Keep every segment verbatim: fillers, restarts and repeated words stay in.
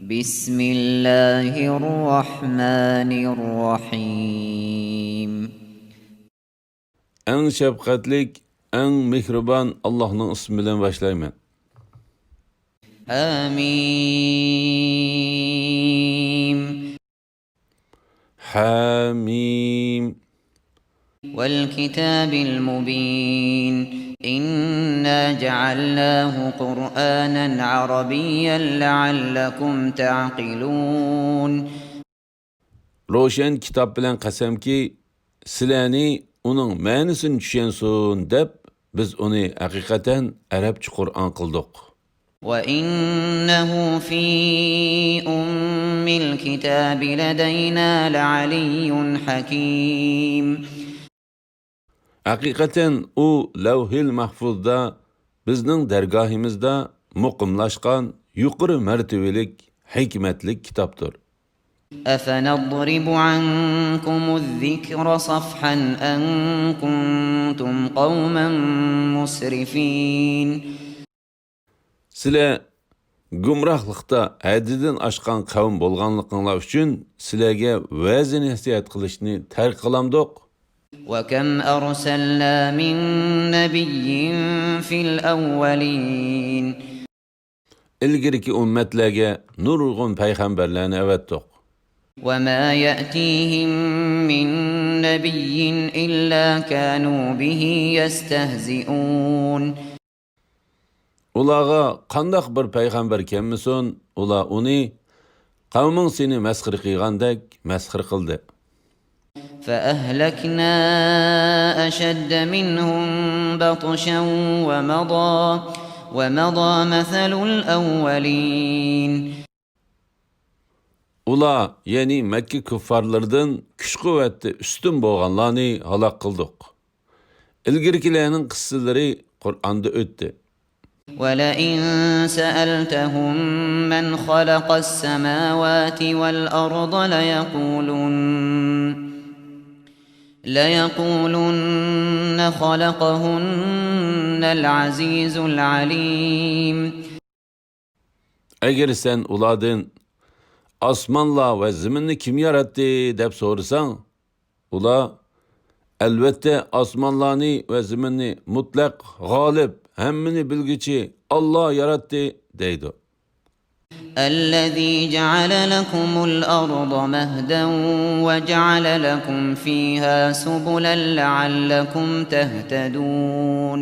بسم الله الرحمن الرحيم. ئەڭ شەپقەتلىك، ئەڭ مېھرىبان ئاللاھنىڭ ئىسمى بىلەن باشلايمەن. حميم. حميم. والكتاب المبين. إنا جعلناه قرآنا عربيا لعلكم تعقلون. روشەن كىتاب بىلەن قەسەمكى، سىلەرنى ئۇنىڭ مەنىسىنى چۈشەنسۇن دەپ، بىز ئۇنى ھەقىقەتەن ئەرەبچە قۇرئان قىلدۇق. وإنه في أم الكتاب لدينا لعلي حكيم. ھەقىقەتەن ئۇ لەۋھىل مەھفۇزدا، بىزنىڭ دەرگاھىمىزدا مۇقىملاشقان يۇقىرى مەرتىۋىلىك ھېكمەتلىك كىتابتۇر. أفنضرب عنكم الذكر صفحا أن كنتم قوما مسرفين. سىلەر گۇمراھلىقتا ھەددىدىن ئاشقان قەۋم بولغانلىقىڭلار ئۈچۈن سىلەرگە ۋەز-نەسىھەت قىلىشنى تەرك قىلامدۇق؟ وكم أرسلنا من نبي في الأولين. ئىلگىرىكى ئۈممەتلەرگە نۇرغۇن پەيغەمبەرلەرنى ئەۋەتتۇق. وما يأتيهم من نبي إلا كانوا به يستهزئون. ئۇلارغا قانداق بىر پەيغەمبەر كەلمىسۇن، ئۇلار ئۇنى قەۋمىڭ سېنى مەسخىرە قىلغاندەك مەسخىرە قىلدى. فأهلكنا أشد منهم بطشا ومضى، ومضى مثل الأولين. ئۇلار، يەنى مەككە كۇففارلىرىدىن كۈچ-قۇۋۋەتتە ئۈستۈن بولغانلارنى ھالاك قىلدۇق. ئىلگىرىكىلەرنىڭ قىسسىلىرى قۇرئاندا ئۆتتى. ولئن سألتهم من خلق السماوات والأرض ليقولن، ليقولن خلقهن العزيز العليم. ئەگەر سەن ئۇلاردىن، «ئاسمانلار ۋە زېمىننى كىم ياراتتى؟» دەپ سورىساڭ، ئۇلار، «ئەلۋەتتە، ئاسمانلارنى ۋە زېمىننى مۇتلەق غالىب، ھەممىنى بىلگۈچى ئاللا ياراتتى» دەيدۇ. الذي جعل لكم الأرض مهدا وجعل لكم فيها سبلا لعلكم تهتدون.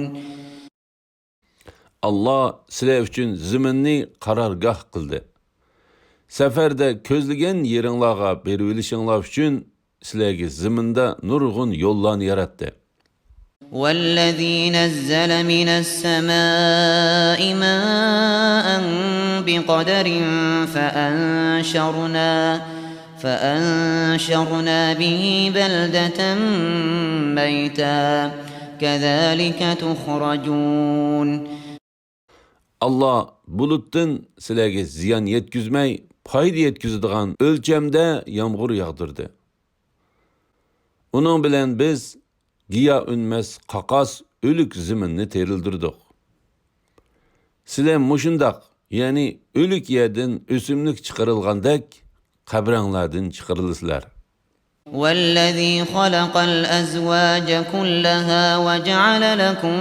ئاللا سىلەر ئۈچۈن زېمىننى قارارگاھ قىلدى. سەپەردە كۆزلىگەن يېرىڭلارغا بېرىۋېلىشىڭلار ئۈچۈن سىلەرگە زېمىندا نۇرغۇن يوللارنى ياراتتى. والذي نزل من السماء ماء بقدر فأنشرنا، فأنشرنا به بلدة ميتا كذلك تخرجون. ئاللا بۇلۇتتىن سىلەرگە زىيان يەتكۈزمەي، پايدا يەتكۈزىدىغان ئۆلچەمدە يامغۇر ياغدۇردى. ئۇنىڭ بىلەن بىز گىياھ ئۈنمەس قاقاس ئۆلۈك زېمىننى تىرىلدۈردۇق. سىلەر مۇشۇنداق، يەنى ئۆلۈك يەردىن ئۆسۈملۈك چىقىرىلغاندەك، قەبرەڭلاردىن چىقىرىلىسىلەر. والذي خلق الأزواج كلها وجعل لكم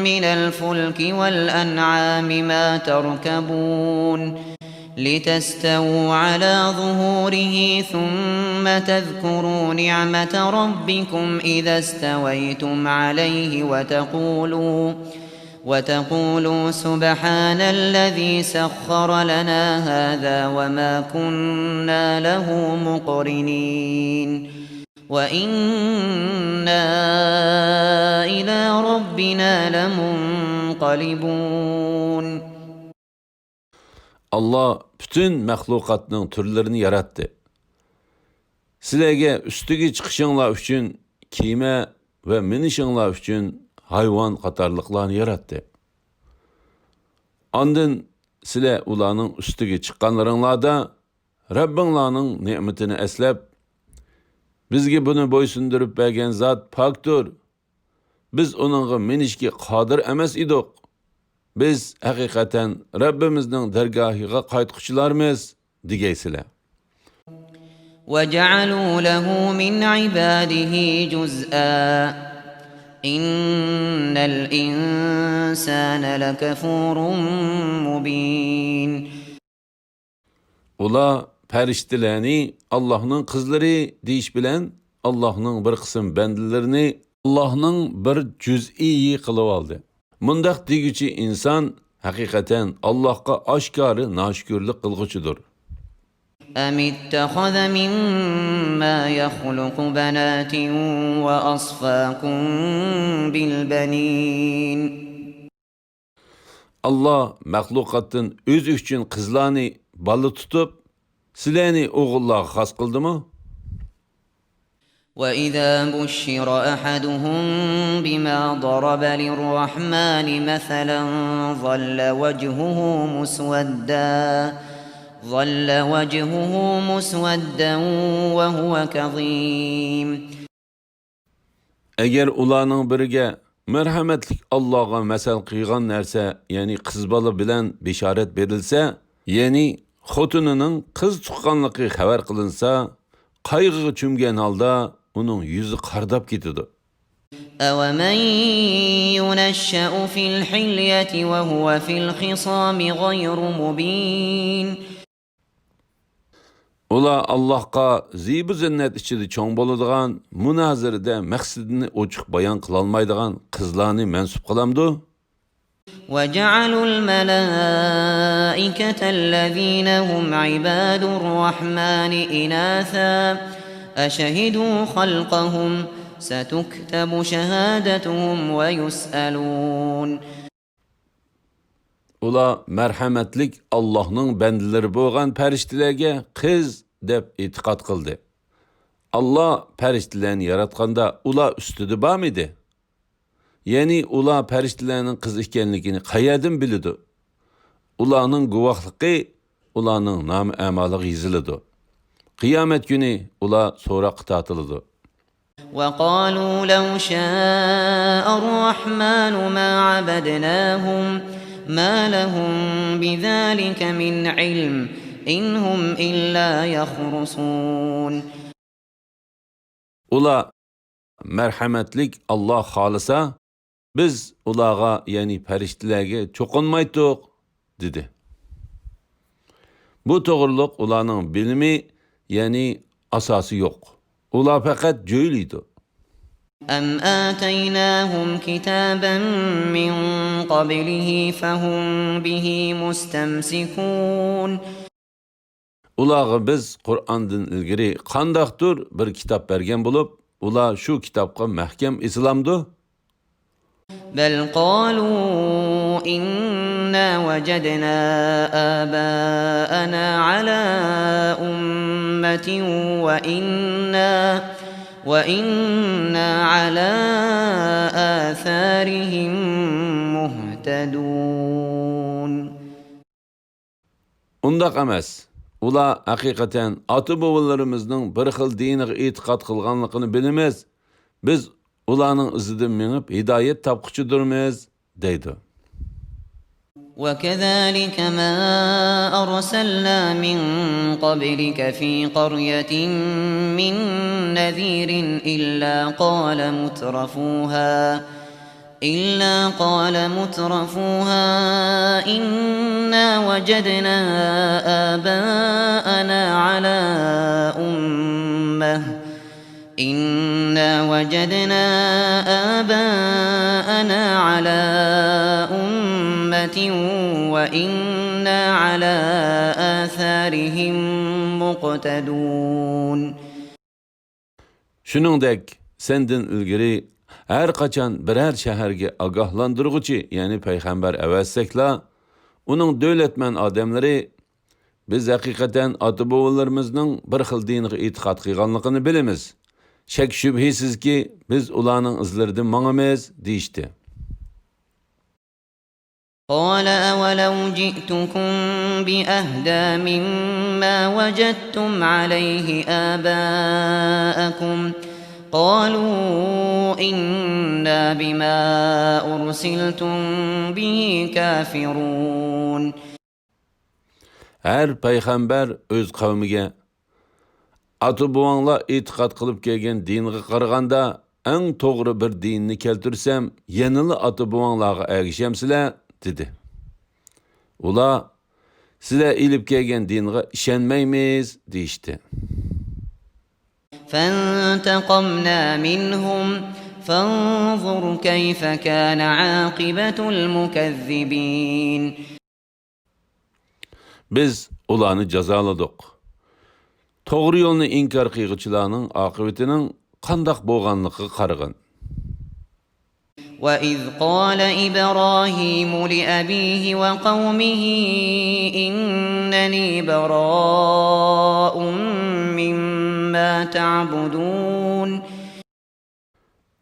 من الفلك والأنعام ما تركبون لتستووا على ظهوره ثم تذكروا نعمة ربكم إذا استويتم عليه وتقولوا، وتقولوا سبحان الذي سخر لنا هذا وما كنا له مقرنين. وإنا إلى ربنا لمنقلبون. ئاللا پۈتۈن مەخلۇقاتنىڭ تۈرلىرىنى ياراتتى. سىلەرگە ئۈستىگە چىقىشىڭلار ئۈچۈن كېمە ۋە مىنىشىڭلار ئۈچۈن ھايۋان قاتارلىقلارنى ياراتتى. ئاندىن سىلەر ئۇلارنىڭ ئۈستىگە چىققانلىرىڭلاردا رەببىڭلارنىڭ نېمىتىنى ئەسلەپ، بىزگە بۇنى بويسۇندۇرۇپ بەرگەن زات پاكتۇر. بىز ئۇنىڭغا مىنىشكە قادىر ئەمەس ئىدۇق. بىز ھەقىقەتەن رەببىمىزنىڭ دەرگاھىغا قايتقۇچىلارمىز. دېگەيسىلەر. وجعلوا له من عباده جزءا إن الإنسان لكفور مبين. ئۇلار پەرىشتىلەرنى ئاللاھنىڭ قىزلىرى دېيىش بىلەن ئاللاھنىڭ بىر قىسىم بەندىلىرىنى ئاللاھنىڭ بىر جۈزئىيى قىلىۋالدى. مۇنداق دېگۈچى ئىنسان ھەقىقەتەن ئاللاھقا ئاشكارا ناشۈكۈرلۈك قىلغۇچىدۇر. أم اتخذ مما يخلق بنات وأصفاكم بالبنين. ئاللا مەخلۇقاتتىن ئۆزى ئۈچۈن قىزلارنى بالا تۇتۇپ، سىلەرنى ئوغۇللارغا خاس قىلدىمۇ؟ وإذا بشر أحدهم بما ضرب للرحمن مثلا ظل وجهه مسودا ظل وجهه مسودا وهو كظيم. ئەگەر ئۇلارنىڭ بىرىگە مەرھەمەتلىك ئاللاغا مەسەل قىلغان نەرسە، يەنى قىز بالا بىلەن بېشارەت بېرىلسە، يەنى خوتۇنىنىڭ قىز تۇغقانلىقى خەۋەر قىلىنسا، قايغىغا چۆمگەن ھالدا ئۇنىڭ يۈزى قارىداپ كېتىدۇ. أومن ينشأ في الحلية وهو في الخصام غير مبين. ئۇلار ئاللاھقا زىبۇ زىننەت ئىچىدە چوڭ بولىدىغان، مۇنازىرىدە مەقسىتىنى ئوچۇق بايان قىلالمايدىغان قىزلارنى مەنسۇپ قىلامدۇ؟ وجعلوا الملائكة الذين هم عباد الرحمن إناثا أشهدوا خلقهم ستكتب شهادتهم ويسألون. ئۇلار مەرھەمەتلىك ئاللاھنىڭ بەندىلىرى بولغان پەرىشتىلەرگە قىز دەپ ئېتىقاد قىلدى. ئاللا پەرىشتىلەرنى ياراتقاندا ئۇلار ئۈستىدە بارمىدى؟ يەنى ئۇلار پەرىشتىلەرنىڭ قىز ئىكەنلىكىنى قەيەردىن بىلىدۇ؟ ئۇلارنىڭ گۇۋاھلىقى ئۇلارنىڭ نامە ئەمالىغا يېزىلىدۇ. قىيامەت كۈنى ئۇلار سوراققا تارتىلىدۇ. وقالوا لو شاء الرحمن ما عبدناهم ما لهم بذلك من علم إن هم إلا يخرصون. ئۇلار، مەرھەمەتلىك ئاللا خالىسا، بىز ئۇلارغا، يەنى پەرىشتىلەرگە چوقۇنمايتتۇق، دېدى. بۇ توغرۇلۇق ئۇلارنىڭ بىلىمى، يەنى ئاساسى يوق. ئۇلار پەقەت جۆيلەيدۇ. أم آتيناهم كتابا من قبله فهم به مستمسكون. ئۇلارغا بىز قۇرئاندىن ئىلگىرى قانداقتۇر بىر كىتاب بەرگەن بولۇپ، ئۇلار شۇ كىتابقا مەھكەم ئېسىلامدۇ؟ بل قالوا إنا وجدنا آباءنا على أمة وإنا، وإنا على آثارهم مهتدون. ئۇنداق ئەمەس. ئۇلار ھەقىقەتەن ئاتا-بوۋىلىرىمىزنىڭ بىر خىل دىنىغا ئېتىقاد قىلغانلىقىنى بىلىمىز. بىز ئۇلارنىڭ ئىزىدىن مېڭىپ ھىدايەت تاپقۇچىدۇرمىز، دەيدۇ. وكذلك ما أرسلنا من قبلك في قرية من نذير إلا قال مترفوها إلا قال مترفوها إنا وجدنا آباءنا على أمة إنا وجدنا آباءنا على أمة وإنا على آثارهم مقتدون. شۇنىڭدەك، سەندىن ئىلگىرى ھەر قاچان بىرەر شەھەرگە ئاگاھلاندۇرغۇچى، يەنى پەيغەمبەر ئەۋەتسەكلا، ئۇنىڭ دۆلەتمەن ئادەملىرى، بىز ھەقىقەتەن ئاتا-بوۋىلىرىمىزنىڭ بىر خىل دىنغا ئېتىقاد قىلغانلىقىنى بىلىمىز. شەك-شۈبھىسىزكى، بىز ئۇلارنىڭ ئىزلىرىدىن ماڭىمىز، دېيىشتى. قال أولو جئتكم بأهدى مما وجدتم عليه آباءكم قالوا إنا بما أرسلتم به كافرون. ھەر پەيغەمبەر ئۆز قەۋمىگە، «ئاتا-بوۋاڭلار ئېتىقاد قىلىپ كەلگەن دىنغا قارىغاندا، ئەڭ توغرا بىر دىننى كەلتۈرسەم، يەنىلا ئاتا-بوۋاڭلارغا ئەگىشەمسىلەر؟» دېدى. ئۇلار، «سىلەر ئېلىپ كەلگەن دىنغا ئىشەنمەيمىز» دېيىشتى. فانتقمنا منهم فانظر كيف كان عاقبة المكذبين. بىز ئۇلارنى جازالىدۇق. توغرا يولنى ئىنكار قىلغۇچىلارنىڭ ئاقىۋىتىنىڭ قانداق بولغانلىقىغا قارىغىن. وإذ قال إبراهيم لأبيه وقومه إنني براء مما تعبدون.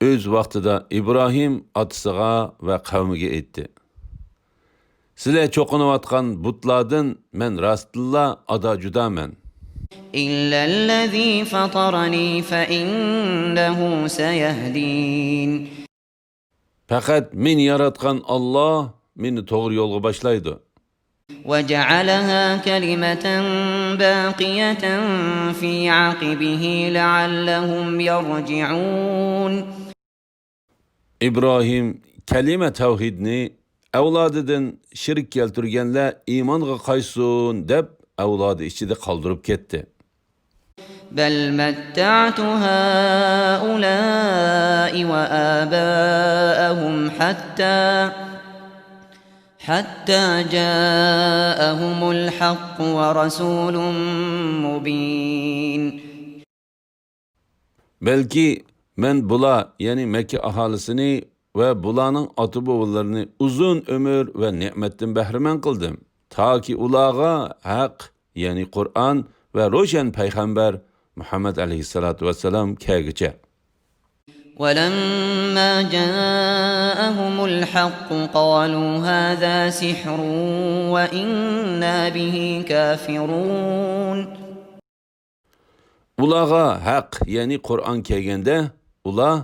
ئۆز ۋاقتىدا ئىبراھىم ئاتىسىغا ۋە قەۋمىگە ئېيتتى، سىلەر چوقۇنۇۋاتقان بۇتلاردىن مەن راستتىنلا ئادا-جۇدامەن. إلا الذي فطرني فإنه سيهدين. پەقەت مېنى ياراتقان ئاللا مېنى توغرا يولغا باشلايدۇ. وجعلها كلمة باقية في عقبه لعلهم يرجعون. ئىبراھىم كەلىمە تەۋھىدنى، ئەۋلادىدىن شىرك كەلتۈرگەنلەر ئىمانغا قايتسۇن دەپ ئەۋلادى ئىچىدە قالدۇرۇپ كەتتى. بل متعت هؤلاء وآباءهم حتى حتى جاءهم الحق ورسول مبين. بەلكى مەن بۇلار، يەنى مەككە ئاھالىسىنى ۋە بۇلارنىڭ ئاتا-بوۋىلىرىنى ئۇزۇن ئۆمۈر ۋە نېمەتتىن بەھرىمەن قىلدىم، تاكى ئۇلارغا ھەق، يەنى قۇرئان ۋە روشەن پەيغەمبەر مۇھەممەد ئەلەيھىسسالاتۇ ۋەسسالام كەلگۈچە. ولما جاءهم الحق قالوا هذا سحر وإنا به كافرون. ئۇلارغا ھەق، يەنى قۇرئان كەلگەندە، ئۇلار،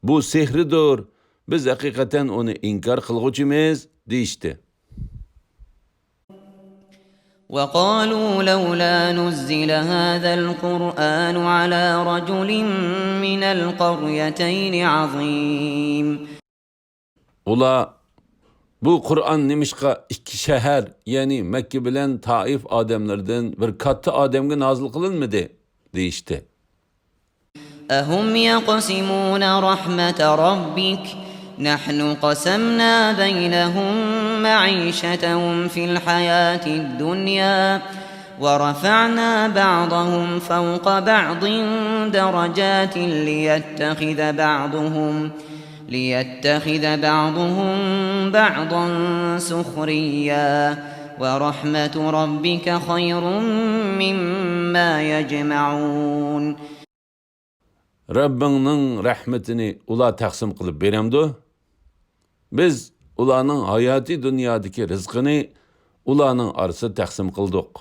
بۇ سېھرىدۇر، بىز ھەقىقەتەن ئۇنى ئىنكار قىلغۇچىمىز، دېيىشتى. وقالوا لولا نزل هذا القرآن على رجل من القريتين عظيم. ئۇلار، بۇ قۇرئان نېمىشقا ئىككى شەھەر، يەنى مەككە بىلەن تائىف ئادەملىرىدىن بىر كاتتا ئادەمگە نازىل قىلىنمىدى؟ دېيىشتى. أهم يقسمون رحمة ربك نحن قسمنا بينهم معيشتهم في الحياة الدنيا ورفعنا بعضهم فوق بعض درجات ليتخذ بعضهم ليتخذ بعضهم بعضا سخريا ورحمة ربك خير مما يجمعون. رەببىڭنىڭ رەھمىتىنى ئۇلار تەقسىم قىلىپ بېرەمدۇ؟ بىز ئۇلارنىڭ ھاياتىي دۇنيادىكى رىزقىنى ئۇلارنىڭ ئارىسىدا تەقسىم قىلدۇق.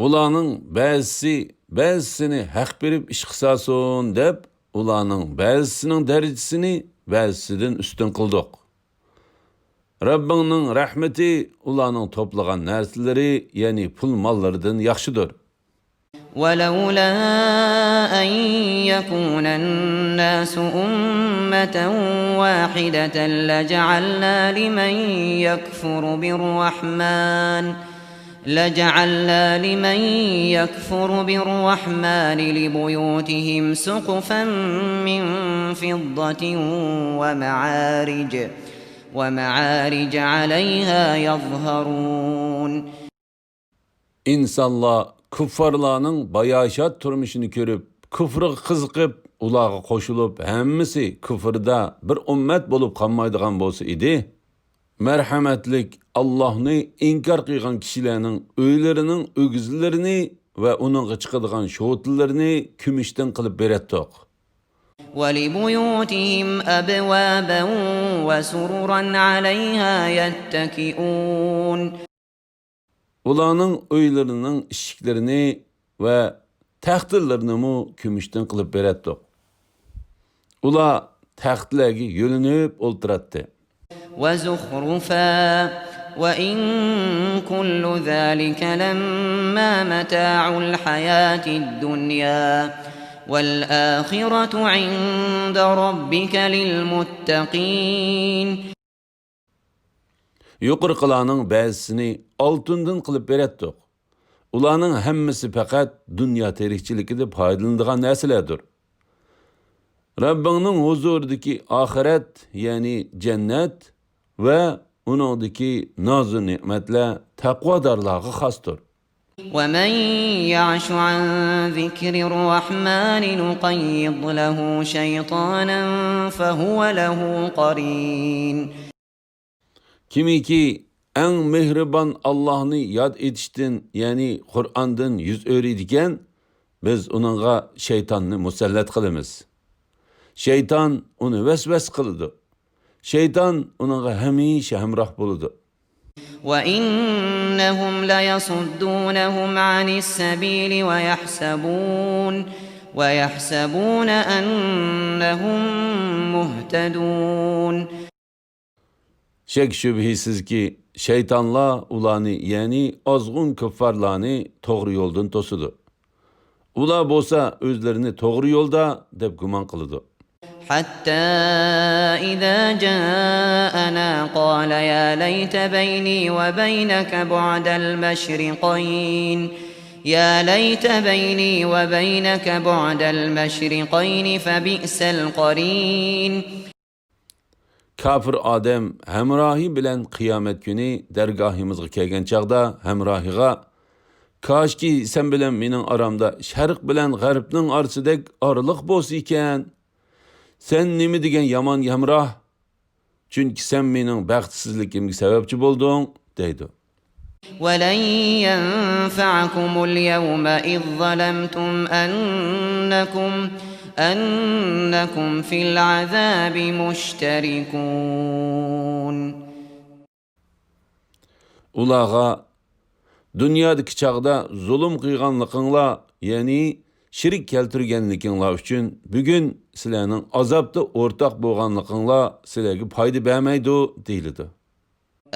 ئۇلارنىڭ بەزىسى بەزىسىنى ھەق بېرىپ ئىش قىساسۇن دەپ، ئۇلارنىڭ بەزىسىنىڭ دەرىجىسىنى بەزىسىدىن ئۈستۈن قىلدۇق. رەببىڭنىڭ رەھمىتى ئۇلارنىڭ توپلىغان نەرسىلىرى، يەنى پۇل-ماللىرىدىن ياخشىدۇر. ولولا أن يكون الناس أمة واحدة لجعلنا لمن يكفر بالرحمن لجعلنا لمن يكفر بالرحمن لبيوتهم سقفا من فضة ومعارج ومعارج عليها يظهرون. ئىنسانلار كۇففارلارنىڭ باياشات تۇرمۇشىنى كۆرۈپ، كۇفرىغا قىزىقىپ، ئۇلارغا قوشۇلۇپ، ھەممىسى كۇفردا بىر ئۈممەت بولۇپ قالمايدىغان بولسا ئىدى، مەرھەمەتلىك ئاللاھنى ئىنكار قىلغان كىشىلەرنىڭ ئۆيلىرىنىڭ ئۆگزىلىرىنى ۋە ئۇنىڭغا چىقىدىغان شوتىلىرىنى كۈمۈشتىن قىلىپ بېرەتتۇق. ولبيوتهم أبوابا وسررا عليها يتكئون. ئۇلارنىڭ ئۆيلىرىنىڭ ئىشىكلىرىنى ۋە تەختىلىرىنىمۇ كۈمۈشتىن قىلىپ بېرەتتۇق. ئۇلار تەختلەرگە يۆلىنىپ ئولتۇراتتى. وزخرفا وإن كل ذلك لما متاع الحياة الدنيا والآخرة عند ربك للمتقين. يۇقىرىقىلارنىڭ بەزىسىنى ئالتۇندىن قىلىپ بېرەتتۇق. ئۇلارنىڭ ھەممىسى پەقەت دۇنيا تىرىكچىلىكىدە پايدىلىنىدىغان نەرسىلەردۇر. رەببىڭنىڭ ھۇزۇرىدىكى ئاخىرەت، يەنى جەننەت ۋە ئۇنىڭدىكى نازۇ نېمەتلەر تەقۋادارلارغا خاستۇر. ومن يعش عن ذكر الرحمن نقيض له شيطانا فهو له قرين. كىمكى ئەڭ مېھرىبان ئاللاھنى ياد ئېتىشتىن، يەنى قۇرئاندىن يۈز ئۆرۈيدىكەن، بىز ئۇنىڭغا شەيتاننى مۇسەللەت قىلىمىز. شەيتان ئۇنى ۋەسۋەسە قىلىدۇ. شەيتان ئۇنىڭغا ھەمىشە ھەمراھ بولىدۇ. وإنهم ليصدونهم عن السبيل ويحسبون ويحسبون أنهم مهتدون. شەك-شۈبھىسىزكى، شەيتانلار ئۇلارنى، يەنى ئازغۇن كۇففارلارنى توغرا يولدىن توسىدۇ. ئۇلار بولسا ئۆزلىرىنى توغرا يولدا دەپ گۇمان قىلىدۇ. حتى إذا جاءنا قال يا ليت بيني وبينك بعد المشرقين يا ليت بيني وبينك بعد المشرقين فبئس القرين. كاپىر ئادەم ھەمراھى بىلەن قىيامەت كۈنى دەرگاھىمىزغا كەلگەن چاغدا ھەمراھىغا، كاشكى سەن بىلەن مېنىڭ ئارامدا شەرق بىلەن غەربنىڭ ئارىسىدەك ئارىلىق بولسا ئىكەن. سەن نېمە دېگەن يامان ھەمراھ! چۈنكى سەن مېنىڭ بەختسىزلىكىمگە سەۋەبچى بولدۇڭ، دەيدۇ. ولن ينفعكم اليوم إذ ظلمتم أنكم، أنكم في العذاب مشتركون. ئۇلارغا، دۇنيادىكى چاغدا زۇلۇم قىلغانلىقىڭلار، يەنى شېرىك كەلتۈرگەنلىكىڭلار ئۈچۈن بۈگۈن سىلەرنىڭ ئازابتا ئورتاق بولغانلىقىڭلار سىلەرگە پايدا بەرمەيدۇ، دېيىلىدۇ.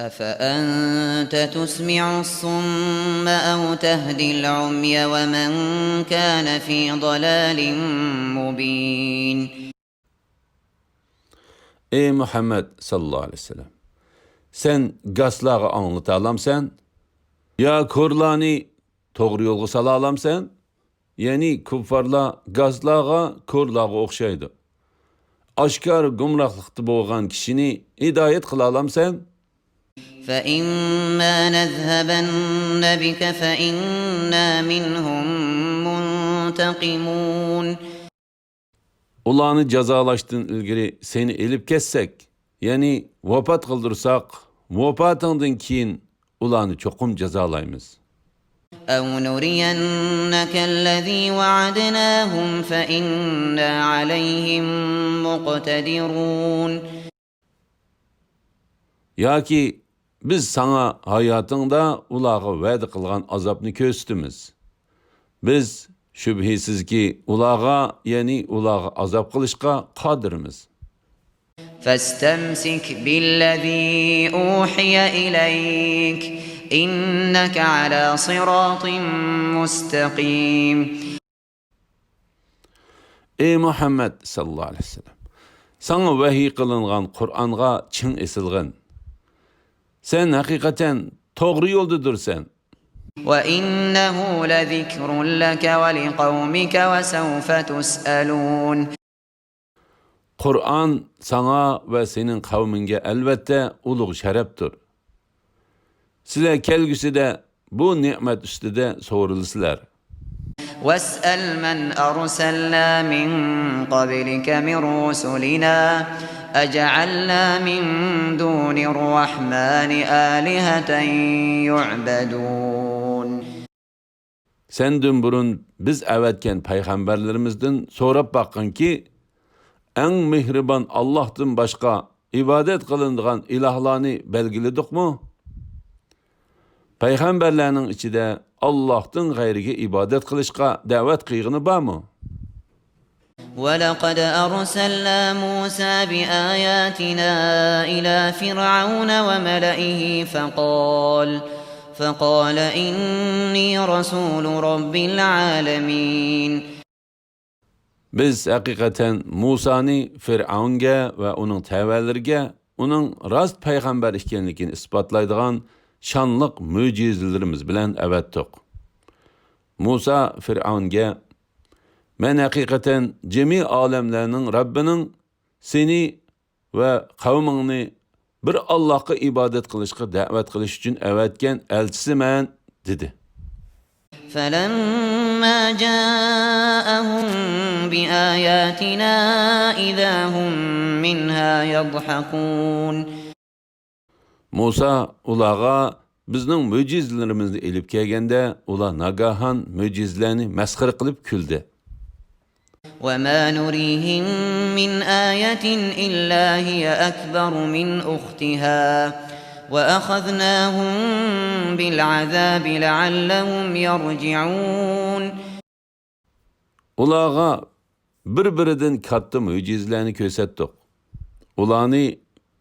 أفأنت تسمع الصم أو تهدي العمي ومن كان في ضلال مبين. ئەي مۇھەممەد ساللاللاھۇ ئەلەيھى ۋەسەللەم، سەن گاسلارغا ئاڭلىتالامسەن؟ يا كورلارنى توغرا يولغا سالالامسەن؟ يەنى كۇففارلار گاسلارغا، كورلارغا ئوخشايدۇ. ئاشكارا گۇمراھلىقتا بولغان كىشىنى ھىدايەت قىلالامسەن؟ فإما نذهبن بك فإنا منهم منتقمون. ئۇلارنى جازالاشتىن ئىلگىرى سېنى ئېلىپ كەتسەك، يەنى ۋاپات قىلدۇرساق، ۋاپاتىڭدىن كېيىن ئۇلارنى چوقۇم جازالايمىز. أو نرينك الذي وعدناهم فإنا عليهم مقتدرون. ياكى بىز ساڭا ھاياتىڭدا ئۇلارغا ۋەدە قىلغان ئازابنى كۆرسىتىمىز. بىز شۈبھىسىزكى ئۇلارغا، يەنى ئۇلارغا ئازاب قىلىشقا قادىرمىز. فاستمسك بالذي أوحي إليك إنك على صراط مستقيم. ئەي مۇھەممەد ساللاللاھۇ ئەلەيھى ۋەسەللەم، ساڭا ۋەھىي قىلىنغان قۇرئانغا چىڭ ئېسىلغىن. سەن ھەقىقەتەن توغرا يولدىدۇرسەن. وإنه لذكر لك ولقومك وسوف تسألون. قۇرئان ساڭا ۋە سېنىڭ قەۋمىڭگە ئەلۋەتتە ئۇلۇغ شەرەپتۇر. سىلەر كەلگۈسىدە بۇ نېمەت ئۈستىدە سورىلىسىلەر. واسأل من أرسلنا من قبلك من رسلنا أجعلنا من دون الرحمن آلهة يعبدون. سەندىن بۇرۇن بىز ئەۋەتكەن پەيغەمبەرلىرىمىزدىن سوراپ باققىنكى، ئەڭ مېھرىبان ئاللاھتىن باشقا ئىبادەت قىلىنىدىغان ئىلاھلارنى بەلگىلىدۇقمۇ؟ پەيغەمبەرلەرنىڭ ئىچىدە ئاللاھتىن غەيرىگە ئىبادەت قىلىشقا دەۋەت قىلغىنى بارمۇ؟ ولقد أرسلنا موسى بآياتنا إلى فرعون وملئه فقال، فقال إني رسول رب العالمين. بىز ھەقىقەتەن مۇسانى فىرئەۋنگە ۋە ئۇنىڭ تەۋەلىرىگە ئۇنىڭ راست پەيغەمبەر ئىكەنلىكىنى ئىسپاتلايدىغان شانلىق مۆجىزىلىرىمىز بىلەن ئەۋەتتۇق. مۇسا فىرئەۋنگە، مەن ھەقىقەتەن جىمى ئالەملەرنىڭ رەببىنىڭ سېنى ۋە قەۋمىڭنى بىر ئاللاھقا ئىبادەت قىلىشقا دەۋەت قىلىش ئۈچۈن ئەۋەتكەن ئەلچىسىمەن، دېدى. فلما جاءهم بآياتنا إذا هم منها يضحكون. مۇسا ئۇلارغا بىزنىڭ مۆجىزىلىرىمىزنى ئېلىپ كەلگەندە، ئۇلار ناگاھان مۆجىزىلەرنى مەسخىرە قىلىپ كۈلدى. وما نريهم من آية إلا هي أكبر من أختها وأخذناهم بالعذاب لعلهم يرجعون. ئۇلارغا بىر-بىرىدىن كاتتا مۆجىزىلەرنى كۆرسەتتۇق. ئۇلارنى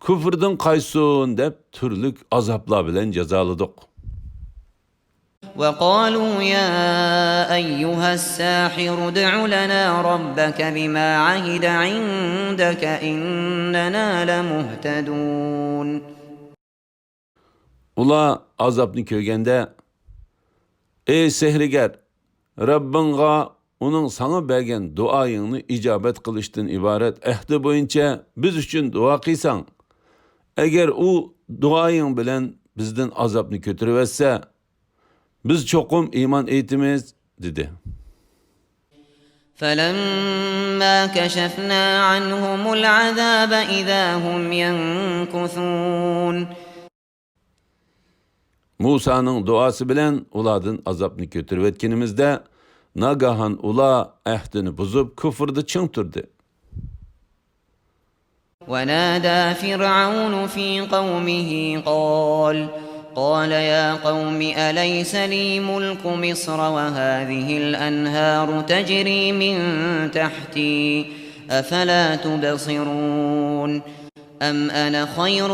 كۇفرىدىن قايتسۇن دەپ تۈرلۈك ئازابلار بىلەن جازالىدۇق. وقالوا يا أيها الساحر ادع لنا ربك بما عهد عندك إننا لمهتدون. ئۇلار ئازابنى كۆرگەندە، ئەي سېھىرگەر، رەببىڭغا ئۇنىڭ ساڭا بەرگەن دۇئايىڭنى ئىجابەت قىلىشتىن ئىبارەت ئەھدى بويىچە بىز ئۈچۈن دۇئا قىلساڭ، ئەگەر ئۇ دۇئايىڭ بىلەن بىزدىن ئازابنى كۆتۈرۈۋەتسە، بىز چوقۇم ئىمان ئېيتىمىز، دېدى. فلما كشفنا عنهم العذاب إذا هم ينكثون. مۇسانىڭ دۇئاسى بىلەن ئۇلاردىن ئازابنى كۆتۈرۈۋەتكىنىمىزدە، ناگاھان ئۇلار ئەھدىنى بۇزۇپ، كۇفردا چىڭ تۇردى. ونادى فرعون في قومه قال، قال يا قوم أليس لي ملك مصر وهذه الأنهار تجري من تحتي أفلا تبصرون أم أنا خير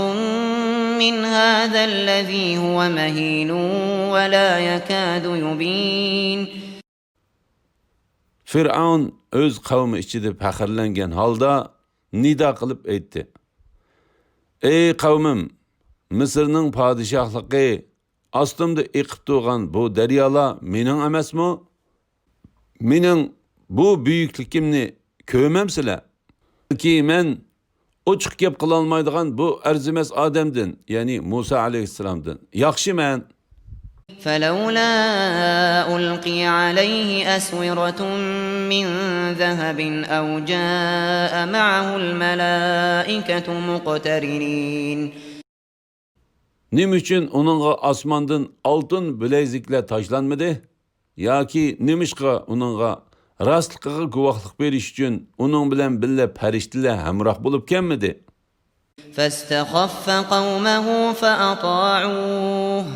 من هذا الذي هو مهين ولا يكاد يبين. فىرئەۋن ئۆز قەۋمى ئىچىدە پەخىرلەنگەن ھالدا نىدا قىلىپ ئېيتتى: ئەي قەۋمىم، مىسىرنىڭ پادىشاھلىقى ئاستىمدا ئېقىپ تۇرغان بۇ دەريالار مېنىڭ ئەمەسمۇ؟ مېنىڭ بۇ بۈيۈكلۈكۈمنى كۆرمەمسىلەر؟ بەلكى مەن ئوچۇق گەپ قىلالمايدىغان بۇ ئەرزىمەس ئادەمدىن، يەنى مۇسا ئەلەيھىسسالامدىن ياخشىمەن. فلولا ألقي عليه أسورة من ذهب أو جاء معه الملائكة مقترنين. نېمە ئۈچۈن ئۇنىڭغا ئاسماندىن ئالتۇن بىلەيزۈكلەر تاشلانمىدى؟ ياكى نېمىشقا ئۇنىڭغا راستلىقىغا گۇۋاھلىق بېرىش ئۈچۈن ئۇنىڭ بىلەن بىللە پەرىشتىلەر ھەمراھ بولۇپ كەلمىدى؟ فاستخف قومه فأطاعوه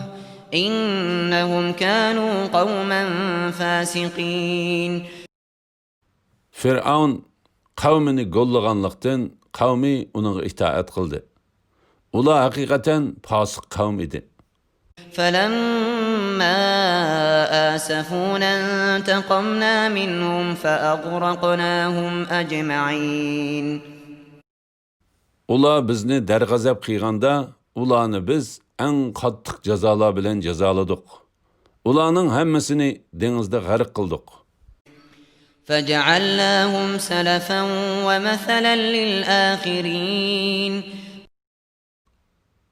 إنهم كانوا قوما فاسقين. فىرئەۋن قەۋمىنى گوللىغانلىقتىن، قەۋمى ئۇنىڭغا ئىتائەت قىلدى. ئۇلار ھەقىقەتەن پاسىق قەۋم ئىدى. فلما آسفونا انتقمنا منهم فأغرقناهم أجمعين. ئۇلار بىزنى دەرغەزەپ قىلغاندا، ئۇلارنى بىز ئەڭ قاتتىق جازالار بىلەن جازالىدۇق. ئۇلارنىڭ ھەممىسىنى دېڭىزدا غەرق قىلدۇق. فجعلناهم سلفا ومثلا للآخرين.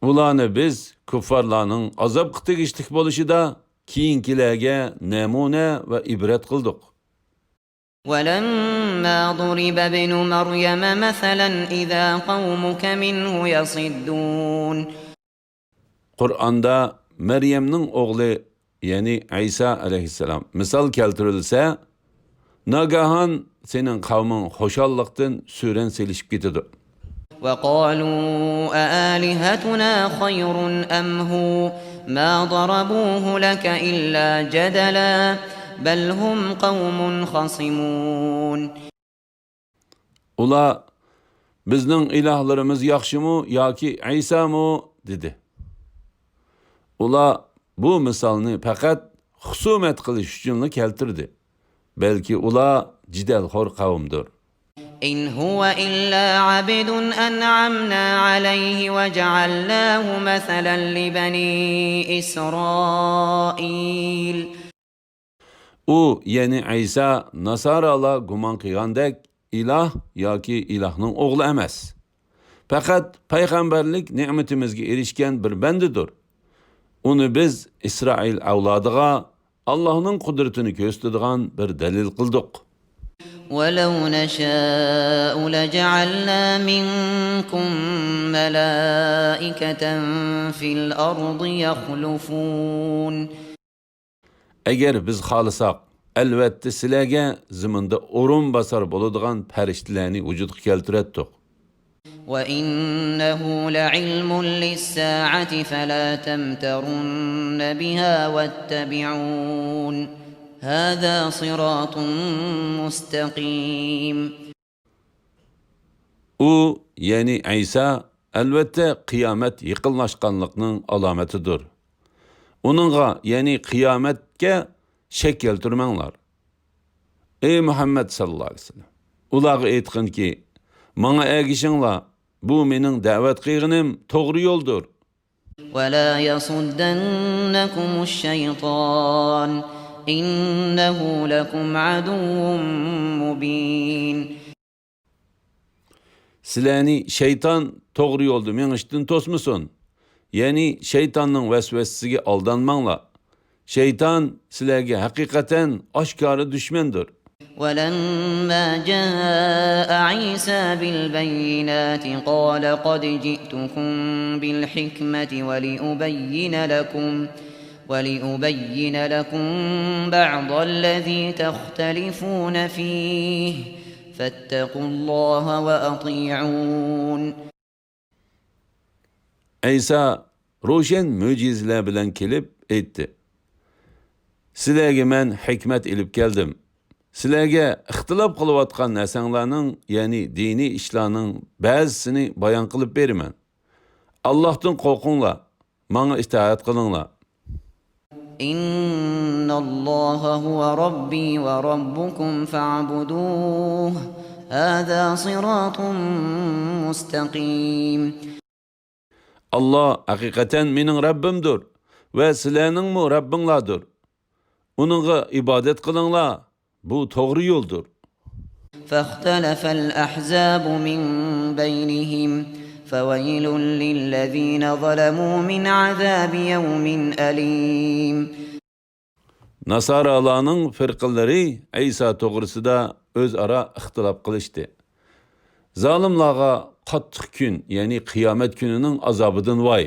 ئۇلارنى بىز كۇففارلارنىڭ ئازابقا تېگىشلىك بولۇشىدا كېيىنكىلەرگە نەمۇنە ۋە ئىبرەت قىلدۇق. ولما ضرب ابن مريم مثلا إذا قومك منه يصدون. قۇرئاندا مەريەمنىڭ ئوغلى، يەنى ئەيسا ئەلەيھىسسالام مىسال كەلتۈرۈلسە، ناگاھان سېنىڭ قەۋمىڭ خۇشاللىقتىن سۈرەن سېلىشىپ كېتىدۇ. وقالوا أآلهتنا خير أم هو ما ضربوه لك إلا جدلا بل هم قوم خصمون. ئۇلار، «بىزنىڭ ئىلاھلىرىمىز ياخشىمۇ ياكى ئەيسامۇ؟» دېدى. ئۇلار بۇ مىسالنى پەقەت خۇسۇمەت قىلىش ئۈچۈنلا كەلتۈردى. بەلكى ئۇلار جېدەلخور قەۋمدۇر. إن هو إلا عبد أنعمنا عليه وجعلناه مثلا لبني إسرائيل. ئۇ، يەنى ئەيسا، ناسارالار گۇمان قىلغاندەك ئىلاھ ياكى ئىلاھنىڭ ئوغلى ئەمەس. پەقەت پەيغەمبەرلىك نېمىتىمىزگە ئېرىشكەن بىر بەندىدۇر. ئۇنى بىز ئىسرائىل ئەۋلادىغا ئاللاھنىڭ قۇدرىتىنى كۆرسىتىدىغان بىر دەلىل قىلدۇق. ولو نشاء لجعلنا منكم ملائكة في الأرض يخلفون. ئەگەر بىز خالىساق، ئەلۋەتتە سىلەرگە زېمىندا ئورۇن باسار بولىدىغان پەرىشتىلەرنى ۋۇجۇدقا كەلتۈرەتتۇق. وإنه لعلم للساعة فلا تمترن بها واتبعون هذا صراط مستقيم. ئۇ، يەنى ئەيسا، ئەلۋەتتە قىيامەت يېقىنلاشقانلىقنىڭ ئالامىتىدۇر. ئۇنىڭغا، يەنى قىيامەتكە شەك كەلتۈرمەڭلار. ئەي مۇھەممەد ساللاللاھۇ ئەلەيھى ۋەسەللەم، ئۇلارغا ئېيتقىنكى، ماڭا ئەگىشىڭلار، بۇ مېنىڭ دەۋەت قىلغىنىم توغرا يولدۇر. ولا يصدنكم الشيطان إنه لكم عدو مبين. سىلەرنى شەيتان توغرا يولدا مېڭىشتىن توسمىسۇن. يەنى شەيتاننىڭ ۋەسۋەسىسىگە ئالدانماڭلار. شەيتان سىلەرگە ھەقىقەتەن ئاشكارا دۈشمەندۇر. ولما جاء عيسى بالبينات قال قد جئتكم بالحكمة ولأبين لكم، ولأبين لكم بعض الذي تختلفون فيه، فاتقوا الله وأطيعون. ئەيسا روشەن مۆجىزىلەر بىلەن كېلىپ ئېيتتى، سىلەرگە مەن ھېكمەت ئېلىپ كەلدىم. سىلەرگە ئىختىلاپ قىلىۋاتقان نەرسەڭلارنىڭ، يەنى دىنىي ئىشلارنىڭ بەزىسىنى بايان قىلىپ بېرىمەن. ئاللاھتىن قورقۇڭلار، ماڭا ئىتائەت قىلىڭلار. إن الله هو ربي وربكم فاعبدوه هذا صراط مستقيم. ئاللا ھەقىقەتەن مېنىڭ رەببىمدۇر ۋە سىلەرنىڭمۇ رەببىڭلاردۇر. ئۇنىڭغا ئىبادەت قىلىڭلار، بۇ توغرا يولدۇر. فاختلف الأحزاب من بينهم فويل للذين ظلموا من عذاب يوم أليم. ناسارالارنىڭ فىرقىلىرى ئەيسا توغرىسىدا ئۆزئارا ئىختىلاپ قىلىشتى. زالىملارغا قاتتىق كۈن، يەنى قىيامەت كۈنىنىڭ ئازابىدىن ۋاي!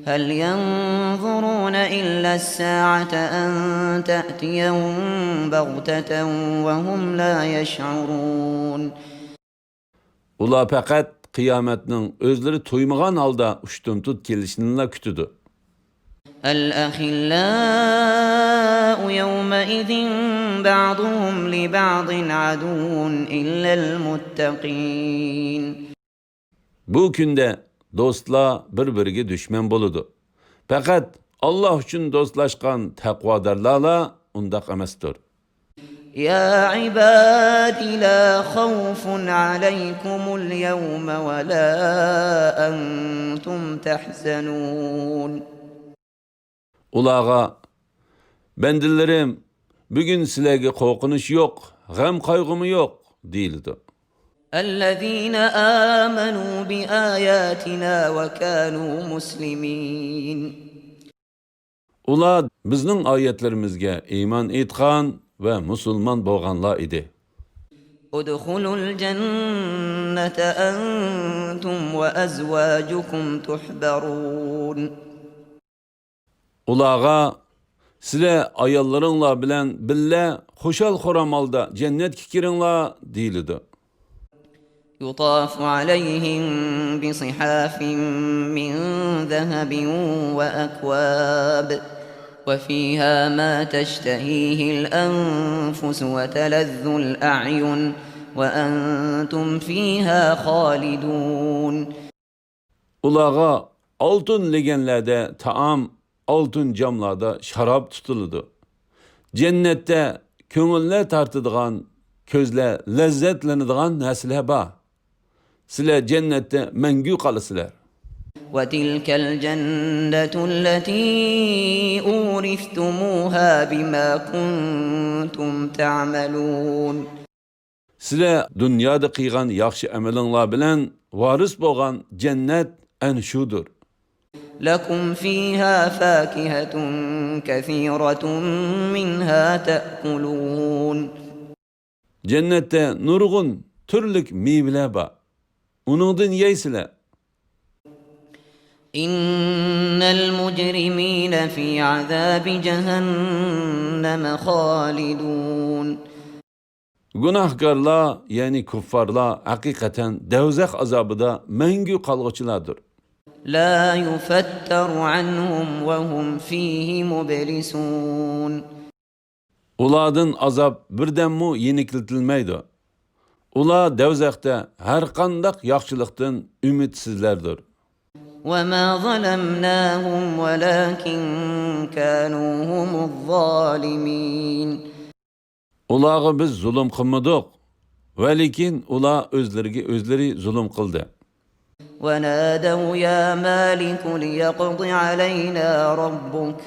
هل ينظرون إلا الساعة أن تأتيهم بغتة وهم لا يشعرون. ئۇلار پەقەت قىيامەتنىڭ ئۆزلىرى تۇيمىغان ھالدا ئۇشتۇمتۇت كېلىشىنىلا كۈتىدۇ. الأخلاء يومئذ بعضهم لبعض عدو إلا المتقين. بۇ كۈندە دوستلار بىر-بىرىگە دۈشمەن بولىدۇ. پەقەت ئاللا ئۈچۈن دوستلاشقان تەقۋادارلارلا ئۇنداق ئەمەستۇر. يا عباد لا خوف عليكم اليوم ولا أنتم تحزنون. ئۇلارغا، بەندىلىرىم، بۈگۈن سىلەرگە قورقۇنچ يوق، غەم-قايغۇمۇ يوق، دېيىلىدۇ. الذين آمنوا بآياتنا وكانوا مسلمين. ئۇلار بىزنىڭ ئايەتلىرىمىزگە ئىمان ئېيتقان ۋە مۇسۇلمان بولغانلار ئىدى. ادخلوا الجنة أنتم وأزواجكم تحبرون. ئۇلارغا، سىلەر ئاياللىرىڭلار بىلەن بىللە خۇشال-خۇرام ھالدا جەننەتكە كىرىڭلار، دېيىلىدۇ. يطاف عليهم بصحاف من ذهب وأكواب وفيها ما تشتهيه الأنفس وتلذ الأعين وأنتم فيها خالدون. ئۇلارغا ئالتۇن لېگەنلەردە تائام، ئالتۇن جاملاردا شاراب تۇتۇلىدۇ. جەننەتتە كۆڭۈللەر تارتىدىغان، كۆزلەر لەززەتلىنىدىغان نەرسىلەر بار. سىلەر جەننەتتە مەڭگۈ قالىسىلەر. وتلك الجنة التي أورثتموها بما كنتم تعملون. سىلەر دۇنيادا قىلغان ياخشى ئەمىلىڭلار بىلەن ۋارىس بولغان جەننەت ئەنە شۇدۇر. لكم فيها فاكهة كثيرة منها تأكلون. جەننەتتە نۇرغۇن تۈرلۈك مېۋىلەر بار. ئۇنىڭدىن يەيسىلەر. إن المجرمين في عذاب جهنم خالدون. گۇناھكارلار، يەنى كۇففارلار ھەقىقەتەن دەۋزەخ ئازابىدا مەڭگۈ قالغۇچىلاردۇر. لا يفتر عنهم وهم فيه مبلسون. ئۇلاردىن ئازاب بىردەممۇ يېنىكلىتىلمەيدۇ. ئۇلار دەۋزەختە ھەرقانداق ياخشىلىقتىن ئۈمىدسىزلەردۇر. وما ظلمناهم ولكن كانوا هم الظالمين. ئۇلارغا بىز زۇلۇم قىلمىدۇق، ۋەلىكىن ئۇلار ئۆزلىرىگە ئۆزلىرى زۇلۇم قىلدى. ونادوا يا مالك ليقض علينا ربك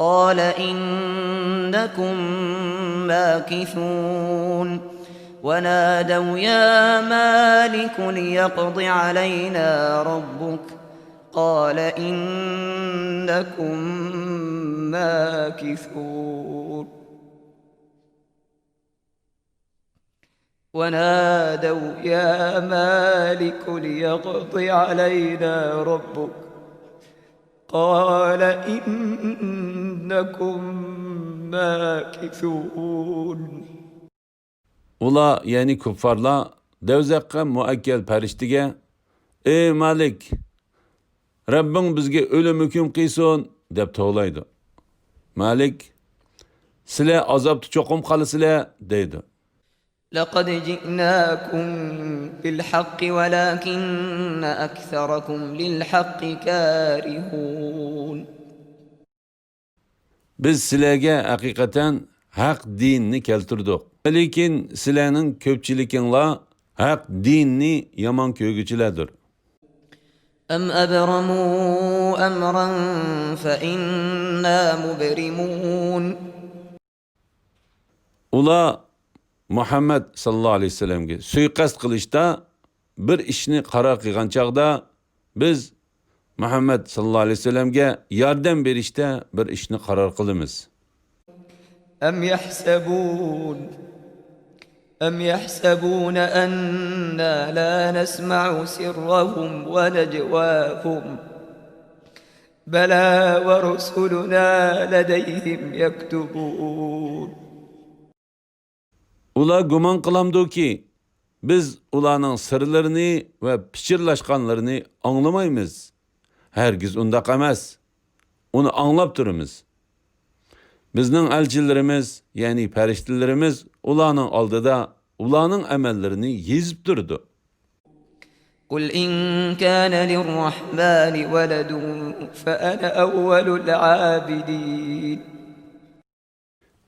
قال إنكم ماكثون. ونادوا يا مالك ليقض علينا ربك قال إنكم ماكثون. ونادوا يا مالك ليقض علينا ربك قال إنكم ماكثون. ئۇلار، يەنى كۇففارلار، دەۋزەخكە مۇئەككەل پەرىشتىگە، ئەي مالىك، رەببىڭ بىزگە ئۆلۈم ھۆكۈم قىلسۇن، دەپ توۋلايدۇ. مالىك، سىلەر ئازابتا چوقۇم قالىسىلەر، دەيدۇ. لقد جئناكم بالحق ولكن أكثركم للحق كارهون. بىز سىلەرگە ھەقىقەتەن ھەق دىننى كەلتۈردۇق. لېكىن سىلەرنىڭ كۆپچىلىكىڭلار ھەق دىننى يامان كۆرگۈچىلەردۇر. أم أبرموا أمرا فإنا مبرمون. ئۇلار مۇھەممەد ساللاللاھۇ ئەلەيھى ۋەسەللەمگە سۇيىقەست قىلىشتا بىر ئىشنى قارار قىلغان چاغدا، بىز مۇھەممەد ساللاللاھۇ ئەلەيھى ۋەسەللەمگە ياردەم بېرىشتە بىر ئىشنى قارار قىلىمىز. أم يحسبون أم يحسبون أنا لا نسمع سرهم ونجواهم بلى ورسلنا لديهم يكتبون. ئۇلار گۇمان قىلامدۇكى، بىز ئۇلارنىڭ سىرلىرىنى ۋە پىچىرلاشقانلىرىنى ئاڭلىمايمىز؟ ھەرگىز ئۇنداق ئەمەس. ئۇنى ئاڭلاپ تۇرىمىز. بىزنىڭ ئەلچىلىرىمىز، يەنى پەرىشتىلىرىمىز ئۇلارنىڭ ئالدىدا ئۇلارنىڭ ئەمەللىرىنى يېزىپ تۇرىدۇ. قل إن كان للرحمن ولد فأنا أول العابدين.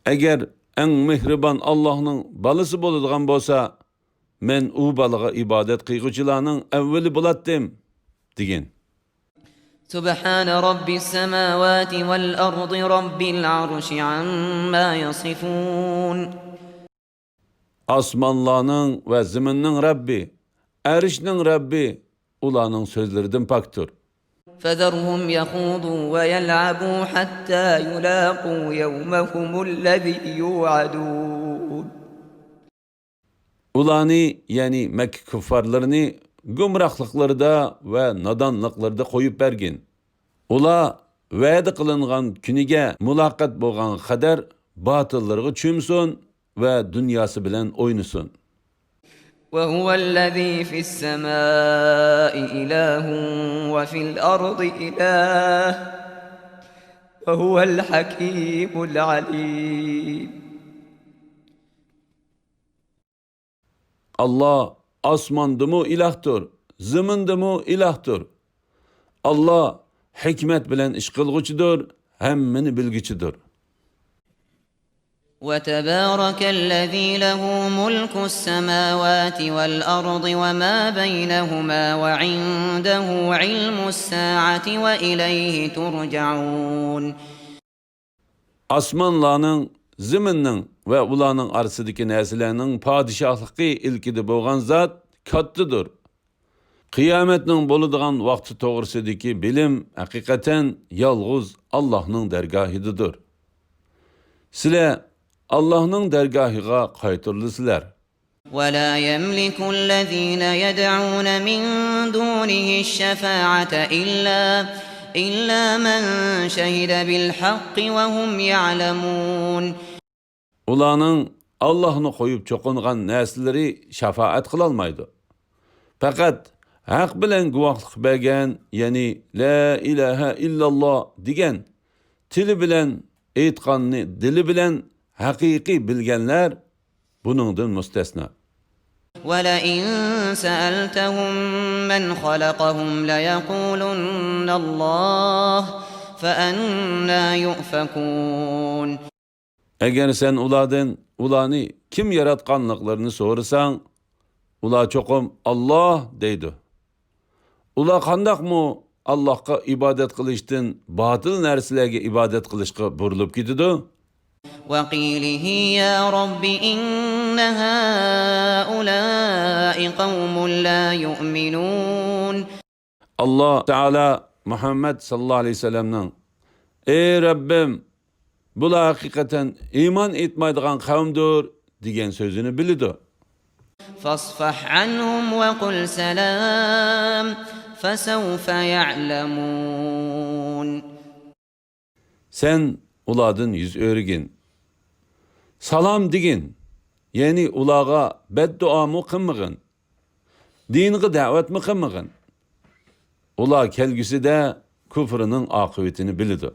ئەگەر ئەڭ مېھرىبان ئاللاھنىڭ بالىسى بولىدىغان بولسا، مەن ئۇ بالىغا ئىبادەت قىلغۇچىلارنىڭ ئەۋۋىلى بولاتتىم، دېگەن. سبحان رب السماوات والأرض رب العرش عما يصفون. ئاسمانلارنىڭ ۋە زېمىننىڭ رەببى، ئەرشنىڭ رەببى ئۇلارنىڭ سۆزلىرىدىن پاكتۇر. فذرهم يخوضوا ويلعبوا حتى يلاقوا يومهم الذي يوعدون. ئۇلارنى، يەنى مەككە كۇففارلىرىنى گۇمراھلىقلىرىدا ۋە نادانلىقلىرىدا قويۇپ بەرگىن. ئۇلار ۋەدە قىلىنغان كۈنىگە مۇلاقات بولغان قەدەر باتىللىرىغا چۆمسۇن ۋە دۇنياسى بىلەن ئوينىسۇن. وهو الذي في السماء إله وفي الأرض إله وهو الحكيم العليم. ئاللا ئاسماندىمۇ ئىلاھتۇر، زېمىندىمۇ ئىلاھتۇر. ئاللا ھېكمەت بىلەن ئىش قىلغۇچىدۇر، ھەممىنى بىلگۈچىدۇر. وتبارك الذي له ملك السماوات والأرض وما بينهما وعنده علم الساعة وإليه ترجعون. ئاسمانلارنىڭ، زېمىننىڭ ۋە ئۇلارنىڭ ئارىسىدىكى نەرسىلەرنىڭ پادىشاھلىقى ئىلكىدە بولغان زات كاتتىدۇر. قىيامەتنىڭ بولىدىغان ۋاقتى توغرىسىدىكى بىلىم ھەقىقەتەن يالغۇز ئاللاھنىڭ دەرگاھىدىدۇر. سىلەر ئاللاھنىڭ دەرگاھىغا قايتۇرۇلىسىلەر. ولا يملك الذين يدعون من دونه الشفاعة إلا، إلا من شهد بالحق وهم يعلمون. ئۇلارنىڭ ئاللاھنى قويۇپ چوقۇنغان نەرسىلىرى شاپائەت قىلالمايدۇ. پەقەت ھەق بىلەن گۇۋاھلىق بەرگەن، يەنى لا ئىلاھە ئىللاللا دېگەن، تىلى بىلەن ئېيتقاننى دىلى بىلەن ھەقىقىي بىلگەنلەر بۇنىڭدىن مۇستەسنا. ولئن سألتهم من خلقهم ليقولن الله فأنى يؤفكون. ئەگەر سەن ئۇلاردىن ئۇلارنى كىم ياراتقانلىقلىرىنى سورىساڭ، ئۇلار چوقۇم ئاللا دەيدۇ. ئۇلار قانداقمۇ ئاللاھقا ئىبادەت قىلىشتىن باتىل نەرسىلەرگە ئىبادەت قىلىشقا بۇرۇلۇپ كېتىدۇ؟ وقيله يا رب إن هؤلاء قوم لا يؤمنون. ئاللا تائالا مۇھەممەد ساللاللاھۇ ئەلەيھى ۋەسەللەمنىڭ، ئەي رەببىم، بۇلار ھەقىقەتەن ئىمان ئېيتمايدىغان قەۋمدۇر دېگەن سۆزىنى بىلىدۇ. فاصفح عنهم وقل سلام فسوف يعلمون. سەن ئۇلاردىن يۈز ئۆرۈگىن. سالام دېگىن، يەنى ئۇلارغا بەددۇئامۇ قىلمىغىن. دىنغا دەۋەتمۇ قىلمىغىن. ئۇلار كەلگۈسىدە كۇفرىنىڭ ئاقىۋىتىنى بىلىدۇ.